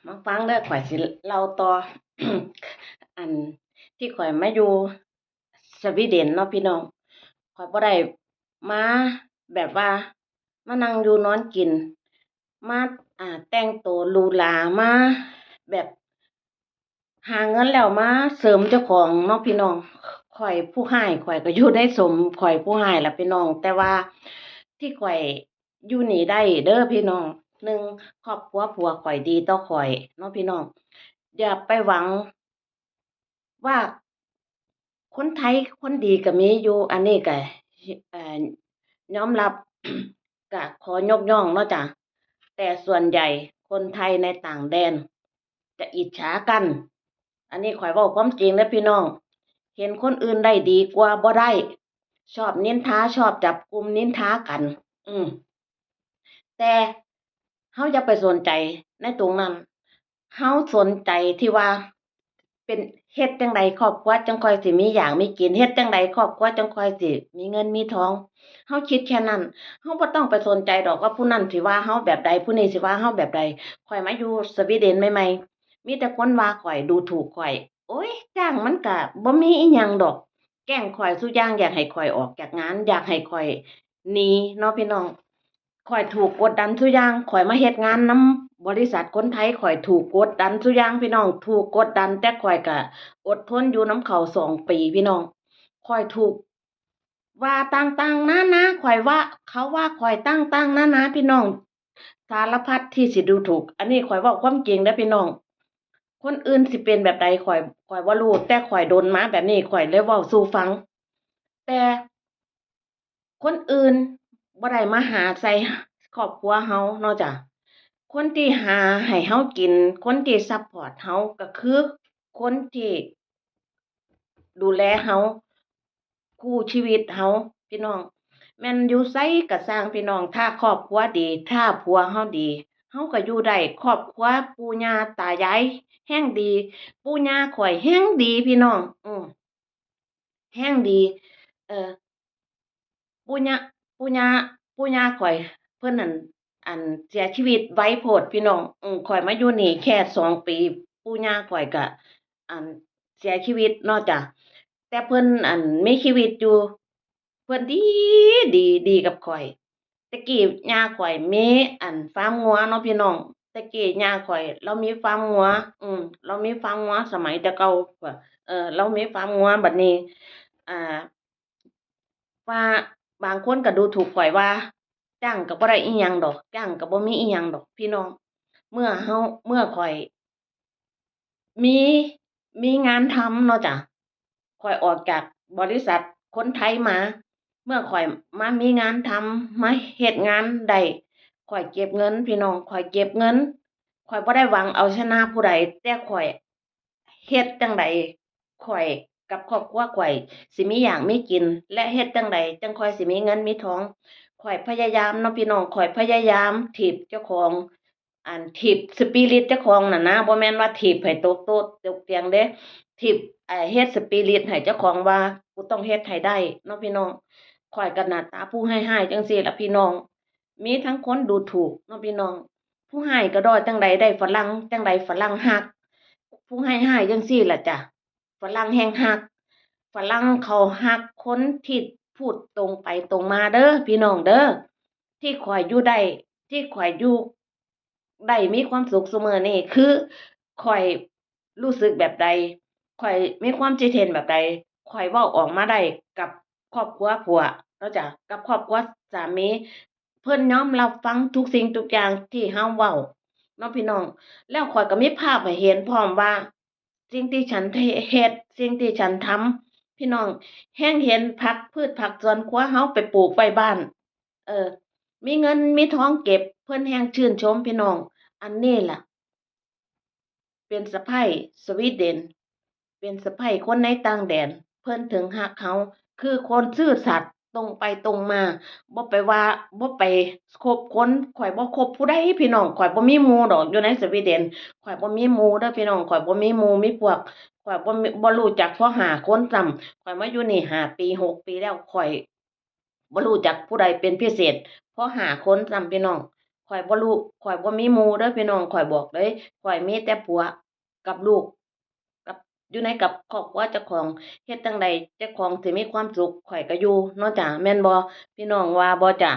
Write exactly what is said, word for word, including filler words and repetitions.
มาฟังเด้อ ข้อยสิเล่าต่อ อันที่ข้อยมาอยู่สวีเดนเนาะพี่น้อง ข้อยบ่ได้มาแบบว่ามานั่งอยู่นอนกิน มา อ่า แต่งตัวหรูหรา มาแบบ หาเงินแล้วมาเสริมเจ้าของเนาะพี่น้อง ข้อยผู้ฮ้าย ข้อยก็อยู่ในสม ข้อยผู้ฮ้ายล่ะพี่น้อง แต่ว่าที่ข้อยอยู่นี่ได้เด้อพี่น้อง หนึ่ง ครอบครัวผัวข้อยดีต่อข้อยเนาะพี่น้อง อย่าไปหวังว่าคนไทยคนดีก็มีอยู่ อันนี้ก็ เอ่อ ยอมรับ ก็ขอยกย่องเนาะจ้ะ แต่ส่วนใหญ่คนไทยในต่างแดนจะอิจฉากัน อันนี้ข้อยเว้าความจริงเด้อพี่น้อง เห็นคนอื่นได้ดีกว่าบ่ได้ ชอบนินทา ชอบจับกลุ่มนินทากัน อืม แต่เฮาอย่าไปสนใจในตรงนั้น เฮาสนใจที่ว่า เป็น เฮ็ดจั่งใดครอบครัวจั่งค่อยสิมีอยากมีกิน เฮ็ดจั่งใดครอบครัวจั่งค่อยสิมีเงินมีทอง เฮาคิดแค่นั้น เฮาบ่ต้องไปสนใจดอกว่าผู้นั้นสิว่าเฮาแบบใด ผู้นี้สิว่าเฮาแบบใด ข้อยมาอยู่สวีเดนใหม่ๆ มีแต่คนว่าข้อย ดูถูกข้อย โอ๊ย จ้างมันก็บ่มีอิหยังดอก แกล้งข้อยซุอย่าง อยากให้ข้อยออกจากงาน อยากให้ข้อยหนีเนาะพี่น้อง ข้อยถูกกดดันซุอย่าง ข้อยมาเฮ็ดงานนำบริษัทคนไทย ข้อยถูกกดดันซุอย่างพี่น้อง ถูกกดดัน แต่ข้อยก็อดทนอยู่นำเขาสองปีพี่น้อง ข้อยถูกว่าต่างๆนานา ข้อยว่า เขาว่าข้อยต่างๆนานาพี่น้อง สารพัดที่สิดูถูก อันนี้ข้อยเว้าความจริงเด้อพี่น้อง คนอื่นสิเป็นแบบใดข้อย ข้อยบ่รู้ แต่ข้อยโดนมาแบบนี้ ข้อยเลยเว้าสู่ฟัง แต่คนอื่นบ่ได้มาหาใส่ครอบครัวเฮาเนาะจ้ะ คนที่หาให้เฮากิน คนที่ซัปพอร์ตเฮาก็คือคนที่ดูแลเฮา คู่ชีวิตเฮา พี่น้อง แม่นอยู่ไสก็ซ่างพี่น้อง ถ้าครอบครัวดี ถ้าผัวเฮาดี เฮาก็อยู่ได้ ครอบครัวปู่ย่าตายายแฮงดี ปู่ย่าข้อยแฮงดีพี่น้อง อืม แฮงดี เอ่อ ปู่ย่า ปู่ย่า ปู่ย่าข้อย เพิ่นนั่น อัน เสียชีวิตไวโพดพี่น้อง อืม ข้อยมาอยู่นี่แค่สองปี ปู่ย่าข้อยก็ อัน เสียชีวิตเนาะจ้ะ แต่เพิ่น อัน มีชีวิตอยู่ เพิ่นดี ดี ดีกับข้อย แต่กี้ย่าข้อยมี อัน ฟาร์มงัวเนาะพี่น้อง แต่กี้ย่าข้อยลาวมีฟาร์มงัว อืม ลาวมีฟาร์มงัวสมัยแต่เก่า เอ่อ ลาวมีฟาร์มงัว บัดนี้ อ่า ว่าบางคนก็ดูถูกข้อยว่า จ้างก็บ่ได้อิหยังดอก จ้างก็บ่มีอิหยังดอกพี่น้อง เมื่อเฮา เมื่อข้อย มี มีงานทำเนาะจ้ะ ข้อยออกจากบริษัทคนไทยมา เมื่อข้อยมามีงานทำ มาเฮ็ดงานได้ ข้อยเก็บเงินพี่น้อง ข้อยเก็บเงิน ข้อยบ่ได้หวังเอาชนะผู้ใด แต่ข้อยเฮ็ดจั่งใด ข้อยกับครอบครัวข้อยสิมีอยากมีกิน และเฮ็ดจั่งใดจั่งค่อยสิมีเงินมีทอง ข้อยพยายามเนาะพี่น้อง ข้อยพยายามถีบเจ้าของ อันถีบสปิริตเจ้าของน่ะนะ บ่แม่นว่าถีบให้ตกโต๊ะตกเตียงเด้ ถีบ เอ่อ เฮ็ดสปิริตให้เจ้าของว่า กูต้องเฮ็ดให้ได้เนาะพี่น้อง ข้อยก็หน้าตาผู้ฮ้ายๆจั่งซี้ล่ะพี่น้อง มีทั้งคนดูถูกเนาะพี่น้อง ผู้ฮ้ายกะด้อจั่งใดได้ฝรั่ง จั่งใดฝรั่งฮัก ผู้ฮ้ายๆจั่งซี้ล่ะจ้ะ ฝรั่งแฮ่งฮัก ฝรั่งเขาฮักคนที่พูดตรงไปตรงมาเด้อพี่น้องเด้อ ที่ข้อยอยู่ได้ ที่ข้อยอยู่ได้มีความสุขซุมื้อนี้ คือข้อยรู้สึกแบบใด ข้อยมีความคิดเห็นแบบใด ข้อยเว้าออกมาได้กับครอบครัวผัวเนาะจ้ะ กับครอบครัวสามี เพิ่นยอมรับฟังทุกสิ่งทุกอย่างที่เฮาเว้าเนาะพี่น้อง แล้วข้อยก็มีภาพให้เห็นพร้อมว่า สิ่งที่ฉันเฮ็ด สิ่งที่ฉันทำ พี่น้อง แฮ่งเห็นผัก พืชผักสวนครัวเฮาไปปลูกไว้บ้าน เออ มีเงินมีทองเก็บ เพิ่นแฮ่งชื่นชมพี่น้อง อันนี้ล่ะ เป็นสะใภ้สวีเดน เป็นสะใภ้คนในต่างแดน เพิ่นถึงฮักเฮา คือคนซื่อสัตย์ตรงไปตรงมา บ่ไปว่า บ่ไปคบคน ข้อยบ่คบผู้ใดพี่น้อง ข้อยบ่มีหมู่ดอกอยู่ในสวีเดน ข้อยบ่มีหมู่เด้อพี่น้อง ข้อยบ่มีหมู่มีพวก ข้อยบ่มี บ่รู้จักพอห้าคนซ้ำ ข้อยมาอยู่นี่ห้าปี หกปีแล้ว ข้อย บ่รู้จักผู้ใดเป็นพิเศษ พอห้าคนซ้ำพี่น้อง ข้อยบ่รู้ ข้อยบ่มีหมู่เด้อพี่น้อง ข้อยบอกเลย ข้อยมีแต่ผัวกับลูก กับ อยู่ในกับครอบครัวเจ้าของ เฮ็ดจั่งใดเจ้าของสิมีความสุข ข้อยก็อยู่เนาะจ้า แม่นบ่ พี่น้องว่าบ่จ้า